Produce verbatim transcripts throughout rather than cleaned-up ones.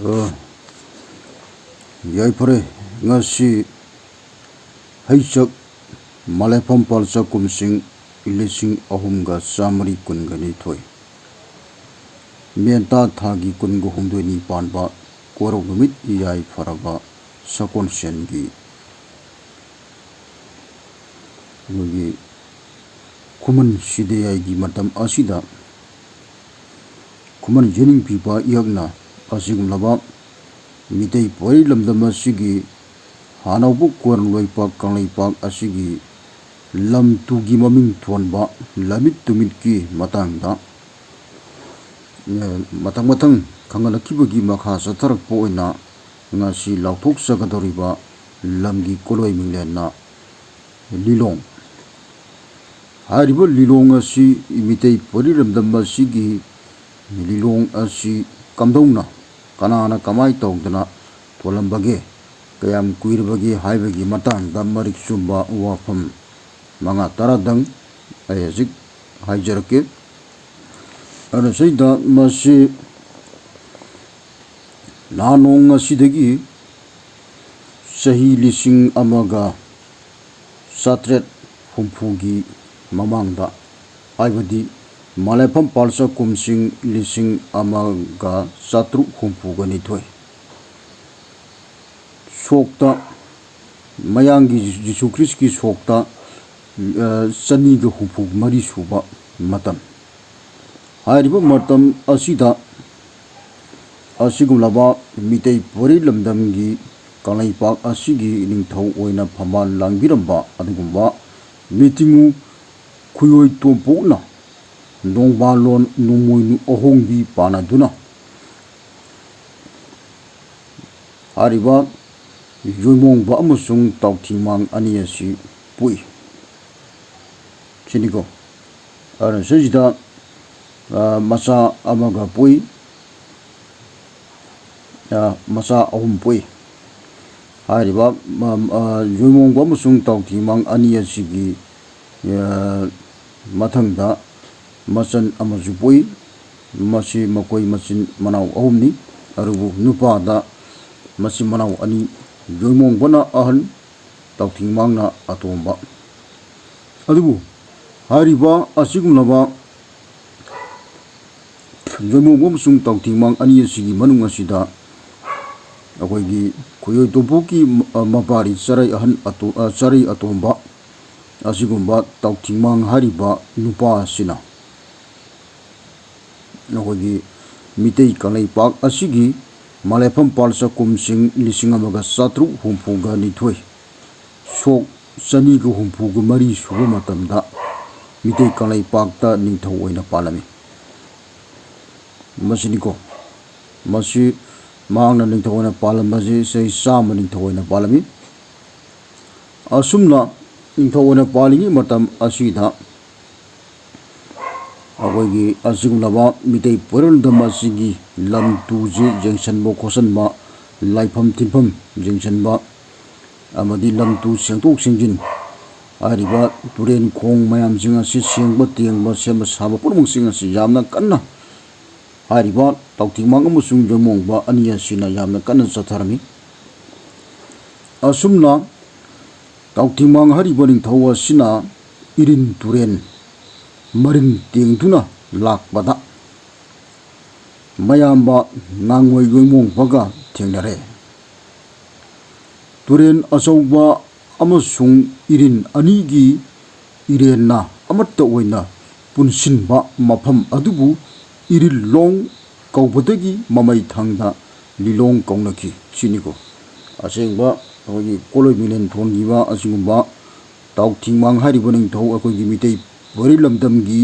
ꯑ, ꯌꯥꯏꯐꯔꯦ꯫ ꯉꯁꯤ ꯍꯩꯆꯛ ꯃꯂꯦꯐꯝ ꯄꯥꯜꯆ ꯀꯨꯝꯁꯤꯡ ꯂꯤꯁꯤꯡ ꯑꯍꯨꯝꯒ ꯆꯥꯃꯔꯤ ꯀꯨꯟꯒ ꯅꯤꯊꯣꯏ, ꯃꯦꯟꯇꯥ ꯊꯥꯒꯤ ꯀꯨꯟꯒ ꯍꯨꯝꯗꯣꯏꯅꯤ ꯄꯥꯟꯕ ꯀꯣꯔꯧ ꯅꯨꯃꯤꯠ ꯌꯥꯏꯐꯔꯕ ꯁꯒꯣꯜꯁꯦꯟꯒꯤ ꯑꯩꯈꯣꯏꯒꯤ ꯈꯨꯃꯟ ꯁꯤꯗꯌꯥꯏꯒꯤ ꯃꯇꯝ ꯑꯁꯤꯗ ꯈꯨꯃꯟ ꯌꯦꯅꯤꯡ ꯄꯤꯕ ꯏꯌꯛꯅ ꯑꯁꯤꯒꯨꯝꯂꯕ ꯃꯤꯇꯩ ꯄꯣꯏꯔꯩ ꯂꯝꯗꯝ ꯑꯁꯤꯒꯤ ꯍꯥꯟꯅꯧꯕ ꯀꯣꯟ ꯂꯣꯏꯄꯥꯛ ꯀꯪꯂꯩꯄꯥꯛ ꯑꯁꯤꯒꯤ ꯂꯝ ꯇꯨꯒꯤ ꯃꯃꯤꯡ ꯊꯣꯟꯕ ꯂꯝꯃꯤꯠ ꯇꯨꯃꯤꯠꯀꯤ ꯃꯇꯥꯡꯗ, ꯑ, ꯃꯊꯪ ꯃꯊꯪ ꯈꯪꯍꯜꯂꯛꯈꯤꯕꯒꯤ ꯃꯈꯥ ꯆꯠꯊꯔꯛꯄ ꯑꯣꯏꯅ ꯉꯁꯤ ꯂꯥꯎꯊꯣꯛꯆꯒꯗꯧꯔꯤꯕ ꯂꯝꯒꯤ ꯀꯣꯂꯣꯏ ꯃꯤꯡꯂꯦꯟꯅ ꯂꯤꯂꯣꯡ꯫ ꯍꯥꯏꯔꯤꯕ ꯂꯤꯂꯣꯡ ꯑꯁꯤ ꯃꯤꯇꯩ ꯄꯣꯏꯔꯩ ꯂꯝꯗꯝ ꯑꯁꯤꯒꯤ ꯂꯤꯂꯣꯡ ꯑꯁꯤ ꯀꯝꯗꯧꯅ, ꯀꯅꯥꯅ ꯀꯃꯥꯏ ꯇꯧꯗꯅ ꯊꯣꯜꯂꯝꯕꯒꯦ, ꯀꯌꯥꯝ ꯀꯨꯏꯔꯕꯒꯦ ꯍꯥꯏꯕꯒꯤ ꯃꯇꯥꯡꯗ ꯃꯔꯤꯛ ꯆꯨꯝꯕ ꯋꯥꯐꯝ ꯃꯉꯥ ꯇꯔꯥꯗꯪ ꯑꯩ ꯍꯧꯖꯤꯛ ꯍꯥꯏꯖꯔꯛꯀꯦ꯫ ꯑꯗꯨꯅ ꯁꯤꯗ ꯃꯁꯤ ꯅꯍꯥꯟ ꯅꯣꯡ ꯑꯁꯤꯗꯒꯤ ꯆꯍꯤ ꯂꯤꯁꯤꯡ ꯑꯃꯒ ꯆꯥꯇ꯭ꯔꯦꯠ ꯍꯨꯝꯐꯨꯒꯤ ꯃꯃꯥꯡꯗ, ꯍꯥꯏꯕꯗꯤ ꯃꯂꯦꯐꯝ ꯄꯥꯜꯆ ꯀꯨꯝꯁꯤꯡ ꯂꯤꯁꯤꯡ ꯑꯃꯒ ꯆꯥꯇ꯭ꯔꯨꯛ ꯍꯨꯝꯐꯨꯒ ꯅꯤꯊꯣꯏ, ꯁꯣꯛꯇ, ꯃꯌꯥꯡꯒꯤ ꯖꯤꯁꯨ ꯈ꯭ꯔꯤꯁꯀꯤ ꯁꯣꯛꯇ, ꯑ, ꯆꯅꯤꯒ ꯍꯨꯝꯐꯨ ꯃꯔꯤ ꯁꯨꯕ ꯃꯇꯝ꯫ ꯍꯥꯏꯔꯤꯕ ꯃꯇꯝ ꯑꯁꯤꯗ ꯑꯁꯤꯒꯨꯝꯂꯕ ꯃꯤꯇꯩ ꯄꯣꯏꯔꯩ ꯂꯝꯗꯝꯒꯤ ꯀꯪꯂꯩꯄꯥꯛ ꯑꯁꯤꯒꯤ ꯅꯤꯡꯊꯧ ꯑꯣꯏꯅ ꯐꯝꯕꯥꯜ ꯂꯥꯡꯕꯤꯔꯝꯕ ꯑꯗꯨꯒꯨꯝꯕ ꯃꯤꯇꯤꯡꯉꯨ ꯈꯨꯌꯣꯏ ꯇꯣꯝꯄꯣꯛꯅ ꯅꯣꯡꯕꯥꯜꯂꯣꯟ ꯅꯣꯡꯃꯣꯏꯅꯨ ꯑꯍꯣꯡꯕꯤ ꯄꯥꯟꯅꯗꯨꯅ ꯍꯥꯏꯔꯤꯕ ꯌꯣꯏꯃꯣꯡꯕ ꯑꯃꯁꯨꯡ ꯇꯥꯎꯊꯤꯃꯥꯡ ꯑꯅꯤ ꯑꯁꯤ ꯄꯣꯛꯏ꯫ ꯁꯤꯅꯤꯀꯣ꯫ ꯑꯗꯨꯅ ꯁꯤꯁꯤꯗ, ꯑ, ꯃꯆꯥ ꯑꯃꯒ ꯄꯣꯛꯏ, ꯑ, ꯃꯆꯥ ꯑꯍꯨꯝ ꯄꯣꯛꯏ꯫ ꯍꯥꯏꯔꯤꯕ, ꯑ, ꯑ, ꯌꯣꯏꯃꯣꯡꯕ ꯑꯃꯁꯨꯡ ꯇꯥꯎꯊꯤꯃꯥꯡ ꯑꯅꯤ ꯑꯁꯤꯒꯤ, ꯑ, ꯃꯊꯪꯗ ꯃꯆꯟ ꯑꯃꯁꯨ ꯄꯣꯛꯏ꯫ ꯃꯁꯤ ꯃꯈꯣꯏ ꯃꯆꯤꯟ ꯃꯅꯥꯎ ꯑꯍꯨꯝꯅꯤ꯫ ꯑꯗꯨꯕꯨ ꯅꯨꯄꯥꯗ ꯃꯆꯤꯟ ꯃꯅꯥꯎ ꯑꯅꯤ, ꯌꯣꯏꯃꯣꯡꯕꯅ ꯑꯍꯟ, ꯇꯥꯎꯊꯤꯡꯃꯥꯡꯅ ꯑꯇꯣꯝꯕ꯫ ꯑꯗꯨꯕꯨ ꯍꯥꯏꯔꯤꯕ ꯑꯁꯤꯒꯨꯝꯂꯕ ꯌꯣꯏꯃꯣꯡꯕ ꯑꯃꯁꯨꯡ ꯇꯥꯎꯊꯤꯡꯃꯥꯡ ꯑꯅꯤ ꯑꯁꯤꯒꯤ ꯃꯅꯨꯡ ꯑꯁꯤꯗ ꯑꯩꯈꯣꯏꯒꯤ ꯈꯨꯌꯣꯏ ꯇꯣꯝꯄꯣꯛꯀꯤ ꯃ-, ꯃꯄꯥꯔꯤ ꯆꯔꯩ ꯑꯍꯟ ꯑꯇꯣ-, ꯑ, ꯆꯔꯩ ꯑꯇꯣꯝꯕ ꯑꯁꯤꯒꯨꯝꯕ ꯇꯥꯎꯊꯤꯡꯃꯥꯡ ꯍꯥꯏꯔꯤꯕ ꯅꯨꯄꯥ ꯑꯁꯤꯅ ꯑꯩꯈꯣꯏꯒꯤ ꯃꯤꯇꯩ ꯀꯪꯂꯩꯄꯥꯛ ꯑꯁꯤꯒꯤ ꯃꯂꯦꯐꯝ ꯄꯥꯜ ꯆꯥꯛꯈꯨꯝꯁꯤꯡ ꯂꯤꯁꯤꯡ ꯑꯃꯒ ꯆꯥꯇ꯭ꯔꯨꯛ ꯍꯨꯝꯐꯨꯒ ꯅꯤꯊꯣꯏ, ꯁꯣꯛ ꯆꯅꯤꯒ ꯍꯨꯝꯐꯨꯒ ꯃꯔꯤ ꯁꯨꯕ ꯃꯇꯝꯗ ꯃꯤꯇꯩ ꯀꯪꯂꯩꯄꯥꯛꯇ ꯅꯤꯡꯊꯧ ꯑꯣꯏꯅ ꯄꯥꯜꯂꯝꯃꯤ꯫ ꯃꯁꯤꯅꯤꯀꯣ, ꯃꯁꯤ ꯃꯍꯥꯛꯅ ꯅꯤꯡꯊꯧ ꯑꯣꯏꯅ ꯄꯥꯜꯂꯝꯕꯁꯤ ꯆꯍꯤ ꯆꯥꯝꯃ ꯅꯤꯡꯊꯧ ꯑꯣꯏꯅ ꯄꯥꯜꯂꯝꯃꯤ꯫ ꯑꯁꯨꯝꯅ ꯅꯤꯡꯊꯧ ꯑꯣꯏꯅ ꯄꯥꯜꯂꯤꯉꯩ ꯃꯇꯝ ꯑꯁꯤꯗ ꯑꯩꯈꯣꯏꯒꯤ ꯑꯁꯤꯒꯨꯝꯂꯕ ꯃꯤꯇꯩ ꯄꯣꯏꯔꯣꯜꯗꯝ ꯑꯁꯤꯒꯤ ꯂꯝ ꯇꯨꯁꯤ ꯌꯦꯡꯁꯤꯟꯕ ꯈꯣꯠꯆꯟꯕ, ꯂꯥꯏꯐꯝ ꯇꯤꯟꯐꯝ ꯌꯦꯡꯁꯤꯟꯕ ꯑꯃꯗꯤ ꯂꯝ ꯇꯨ ꯁꯦꯡꯗꯣꯛ ꯁꯦꯡꯖꯤꯟ, ꯍꯥꯏꯔꯤꯕ ꯇꯨꯔꯦꯟ ꯈꯣꯡ ꯃꯌꯥꯝꯁꯤꯡ ꯑꯁꯤ ꯁꯦꯡꯕ ꯇꯦꯡꯕ, ꯁꯦꯝꯕ ꯁꯥꯕ ꯄꯨꯝꯅꯃꯛꯁꯤꯡ ꯑꯁꯤ ꯌꯥꯝꯅ ꯀꯟꯅ ꯍꯥꯏꯔꯤꯕ ꯇꯥꯎꯊꯤꯡꯃꯥꯡ ꯑꯃꯁꯨꯡ ꯌꯣꯏꯃꯣꯡꯕ ꯑꯅꯤ ꯑꯁꯤꯅ ꯌꯥꯝꯅ ꯀꯟꯅ ꯆꯠꯊꯔꯝꯃꯤ꯫ ꯑꯁꯨꯝꯅ ꯇꯥꯎꯊꯤꯡꯃꯥꯡ ꯍꯥꯏꯔꯤꯕ ꯅꯤꯡꯊꯧ ꯑꯁꯤꯅ ꯏꯔꯤꯟ ꯇꯨꯔꯦꯟ ꯃꯔꯤꯟ ꯇꯦꯡꯗꯨꯅ ꯂꯥꯛꯄꯗ ꯃꯌꯥꯝꯕ ꯉꯥꯡꯉꯣꯏ ꯌꯣꯏꯃꯣꯡꯕꯒ ꯊꯦꯡꯅꯔꯦ꯫ ꯇꯨꯔꯦꯟ ꯑꯆꯧꯕ ꯑꯃꯁꯨꯡ ꯏꯔꯤꯟ ꯑꯅꯤꯒꯤ ꯏꯔꯦꯟꯅ ꯑꯃꯠꯇ ꯑꯣꯏꯅ ꯄꯨꯟꯁꯤꯟꯕ ꯃꯐꯝ ꯑꯗꯨꯕꯨ ꯏꯔꯤꯜꯂꯣꯡ ꯀꯧꯕꯗꯒꯤ ꯃꯃꯩ ꯊꯪꯗ ꯂꯤꯂꯣꯡ ꯀꯧꯅꯈꯤ꯫ ꯁꯤꯅꯤꯀꯣ ꯑꯁꯦꯡꯕ ꯑꯩꯈꯣꯏꯒꯤ ꯀꯣꯂꯣꯏ ꯃꯤꯂꯦꯟ ꯊꯣꯟꯈꯤꯕ ꯑꯁꯤꯒꯨꯝꯕ ꯇꯥꯎꯊꯤꯡꯃꯥꯡ ꯍꯥꯏꯔꯤꯕ ꯅꯤꯡꯊꯧ ꯑꯩꯈꯣꯏꯒꯤ ꯃꯤꯇꯩ ꯄꯣꯏꯔꯣꯜꯗꯝꯒꯤ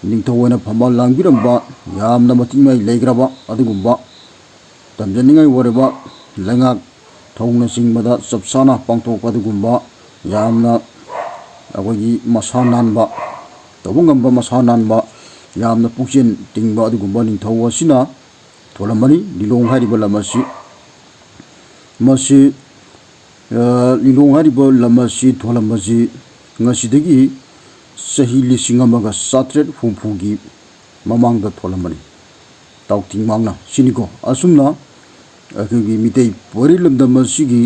ꯅꯤꯡꯊꯧ ꯑꯣꯏꯅ ꯐꯝꯕꯥꯜ ꯂꯥꯡꯕꯤꯔꯝꯕ, ꯌꯥꯝꯅ ꯃꯇꯤꯛ ꯃꯥꯏ ꯂꯩꯈ꯭ꯔꯕ ꯑꯗꯨꯒꯨꯝꯕ ꯇꯝꯖꯅꯤꯡꯉꯥꯏ ꯑꯣꯏꯔꯕ ꯂꯩꯉꯥꯛ ꯊꯧꯅꯆꯤꯡꯕꯗ ꯆꯞ ꯆꯥꯅ ꯄꯥꯡꯊꯣꯛꯄ ꯑꯗꯨꯒꯨꯝꯕ ꯌꯥꯝꯅ ꯑꯩꯈꯣꯏꯒꯤ ꯃꯁꯥ ꯅꯥꯟꯕ, ꯇꯧꯕ ꯉꯝꯕ ꯃꯁꯥ ꯅꯥꯟꯕ, ꯌꯥꯝꯅ ꯄꯨꯛꯆꯦꯜ ꯇꯤꯡꯕ ꯑꯗꯨꯒꯨꯝꯕ ꯅꯤꯡꯊꯧ ꯑꯁꯤꯅ ꯊꯣꯜꯂꯝꯕꯅꯤ꯫ ꯂꯤꯂꯣꯡ ꯍꯥꯏꯔꯤꯕ ꯂꯝ ꯑꯁꯤ, ꯃꯁꯤ, ꯑ, ꯂꯤꯂꯣꯡ ꯍꯥꯏꯔꯤꯕ ꯂꯝ ꯑꯁꯤ ꯊꯣꯜꯂꯝꯕꯁꯤ ꯉꯁꯤꯗꯒꯤ ꯆꯍꯤ ꯂꯤꯁꯤꯡ ꯑꯃꯒ ꯆꯥꯇ꯭ꯔꯦꯠ ꯍꯨꯝꯐꯨꯒꯤ ꯃꯃꯥꯡꯗ ꯊꯣꯜꯂꯝꯕꯅꯤ꯫ ꯇꯥꯎꯊꯤꯡꯃꯥꯡꯅ ꯁꯤꯅꯤꯀꯣ꯫ ꯑꯁꯨꯝꯅ ꯑꯩꯈꯣꯏꯒꯤ ꯃꯤꯇꯩ ꯄꯣꯏꯔꯩ ꯂꯝꯗꯝ ꯑꯁꯤꯒꯤ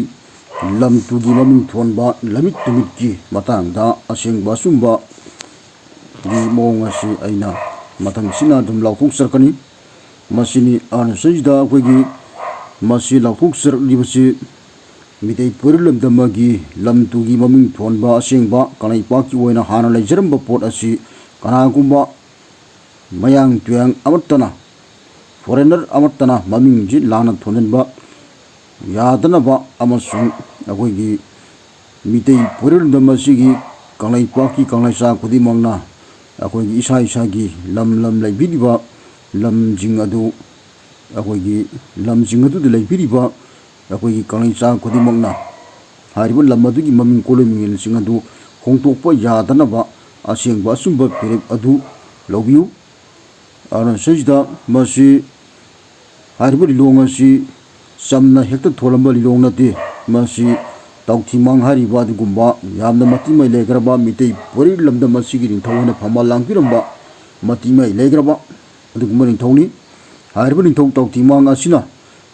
ꯂꯝ ꯇꯨꯒꯤ ꯃꯃꯤꯡ ꯊꯣꯟꯕ ꯂꯝꯃꯤꯠ ꯇꯨꯃꯤꯠꯀꯤ ꯃꯇꯥꯡꯗ ꯑꯁꯦꯡꯕ ꯑꯆꯨꯝꯕꯒꯤ ꯃꯑꯣꯡ ꯑꯁꯤ ꯑꯩꯅ ꯃꯊꯪꯁꯤꯅ ꯑꯗꯨꯝ ꯂꯥꯎꯊꯣꯛꯆꯔꯛꯀꯅꯤ꯫ ꯃꯁꯤꯅꯤ ꯑꯍꯥꯟꯕꯁꯤꯗ ꯑꯩꯈꯣꯏꯒꯤ ꯃꯁꯤ ꯂꯥꯎꯊꯣꯛꯆꯔꯛꯂꯤꯕꯁꯤ ꯃꯤꯇꯩ ꯄꯣꯏꯔꯩ ꯂꯝꯗꯝ ꯑꯃꯒꯤ ꯂꯝ ꯇꯨꯒꯤ ꯃꯃꯤꯡ ꯊꯣꯟꯕ ꯑꯁꯦꯡꯕ ꯀꯪꯂꯩꯄꯥꯛꯀꯤ ꯑꯣꯏꯅ ꯍꯥꯟꯅ ꯂꯩꯖꯔꯝꯕ ꯄꯣꯠ ꯑꯁꯤ ꯀꯅꯥꯒꯨꯝꯕ ꯃꯌꯥꯡ ꯇꯨꯌꯥꯡ ꯑꯃꯠꯇꯅ, ꯐꯣꯔꯦꯟꯅꯔ ꯑꯃꯠꯇꯅ ꯃꯃꯤꯡꯁꯤ ꯂꯥꯟꯅ ꯊꯣꯟꯖꯤꯟꯕ ꯌꯥꯗꯅꯕ ꯑꯃꯁꯨꯡ ꯑꯩꯈꯣꯏꯒꯤ ꯃꯤꯇꯩ ꯄꯣꯏꯔꯩ ꯂꯝꯗꯝ ꯑꯁꯤꯒꯤ ꯀꯪꯂꯩꯄꯥꯛꯀꯤ ꯀꯪꯂꯩꯆꯥ ꯈꯨꯗꯤꯡꯃꯛꯅ ꯑꯩꯈꯣꯏꯒꯤ ꯏꯁꯥ ꯏꯁꯥꯒꯤ ꯂꯝ ꯂꯝ ꯂꯩꯕꯤꯔꯤꯕ ꯂꯝꯁꯤꯡ ꯑꯗꯨ, ꯑꯩꯈꯣꯏꯒꯤ ꯂꯝꯁꯤꯡ ꯑꯗꯨꯗ ꯂꯩꯕꯤꯔꯤꯕ ꯑꯩꯈꯣꯏꯒꯤ ꯀꯪꯂꯩꯆꯥ ꯈꯨꯗꯤꯡꯃꯛꯅ ꯍꯥꯏꯔꯤꯕ ꯂꯝ ꯑꯗꯨꯒꯤ ꯃꯃꯤꯡ ꯀꯣꯂꯣꯝ ꯃꯤꯡꯁꯤꯡ ꯑꯗꯨ ꯍꯣꯡꯗꯣꯛꯄ ꯌꯥꯗꯅꯕ ꯑꯁꯦꯡꯕ ꯑꯆꯨꯝꯕ ꯐꯤꯔꯦꯞ ꯑꯗꯨ ꯂꯧꯕꯤꯌꯨ꯫ ꯑꯗꯨꯅ ꯁꯤꯗꯩꯁꯤꯗ ꯃꯁꯤ ꯍꯥꯏꯔꯤꯕ ꯂꯤꯂꯣꯡ ꯑꯁꯤ ꯆꯝꯅ ꯍꯦꯛꯇ ꯊꯣꯜꯂꯝꯕ ꯂꯤꯂꯣꯡ ꯅꯠꯇꯦ꯫ ꯃꯁꯤ ꯇꯥꯎꯊꯤꯃꯥꯡ ꯍꯥꯏꯔꯤꯕ ꯑꯗꯨꯒꯨꯝꯕ ꯌꯥꯝꯅ ꯃꯇꯤꯛ ꯃꯩ ꯂꯩꯈ꯭ꯔꯕ ꯃꯤꯇꯩ ꯄꯣꯏꯔꯩ ꯂꯝꯗꯝ ꯑꯁꯤꯒꯤ ꯅꯤꯡꯊꯧ ꯑꯣꯏꯅ ꯐꯝꯕꯥꯜ ꯂꯥꯡꯄꯤꯔꯝꯕ ꯃꯇꯤꯛ ꯃꯩ ꯂꯩꯈ꯭ꯔꯕ ꯑꯗꯨꯒꯨꯝꯕ ꯅꯤꯡꯊꯧꯅꯤ꯫ ꯍꯥꯏꯔꯤꯕ ꯅꯤꯡꯊꯧ ꯇꯥꯎꯊꯤꯃꯥꯡ ꯑꯁꯤꯅ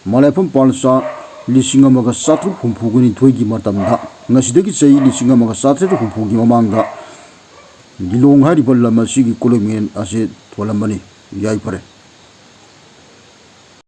ꯃꯂꯥꯏꯐꯝ ꯄꯥꯜꯆꯥ ꯂꯤꯁꯤꯡ ꯑꯃꯒ ꯆꯥꯇ꯭ꯔꯨꯛ ꯍꯨꯝꯐꯨꯒ ꯅꯤꯊꯣꯏꯒꯤ ꯃꯇꯝꯗ, ꯉꯁꯤꯗꯒꯤ ꯆꯍꯤ ꯂꯤꯁꯤꯡ ꯑꯃꯒ ꯆꯥꯇ꯭ꯔꯦꯠ ꯍꯨꯝꯐꯨꯒꯤ ꯃꯃꯥꯡꯗ ꯂꯤꯂꯣꯡ ꯍꯥꯏꯔꯤꯕ ꯂꯝ ꯑꯁꯤꯒꯤ ꯀꯣꯂꯣꯝ ꯃꯤꯡ ꯑꯁꯤ ꯊꯣꯜꯂꯝꯕꯅꯤ꯫ ꯌꯥꯏꯐꯔꯦ꯫